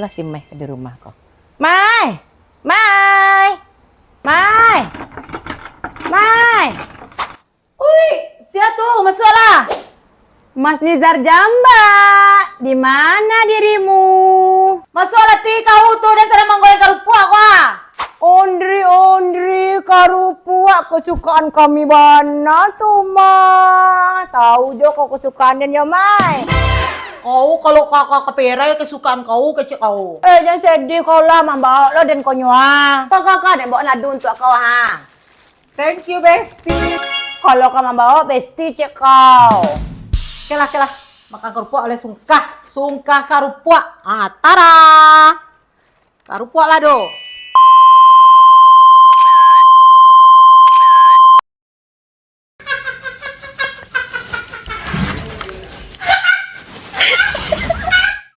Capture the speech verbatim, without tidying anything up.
si Mai ka di rumah ko. Mai! Mai! Mai! Mai! Ui, sia tu? Masuaklah! Mas Nizar Jambak, di mana dirimu? Masuaklah ti kau tu, den sadang manggoreng karupuak ko ah. Ondri, Ondri, karupuak kesukaan kami bana tu, Mai. Tahu jo kau kesukaan den yo, Mai. Kau kalau ka, ka, ka perai kesukaan kau, kecek kau. Eh, jan sedih kau lah, mambaok lo den ko nyo ah. Ka, ka, ka, den baok nado untuak kau ha. Thank you, Besti. Kalau ka mambaok, Besti cek kau. Oke lah, oke lah. Makan karupuak lah, sungkah. Sungkah karupuak. Ah, tara. Karupuak lah do.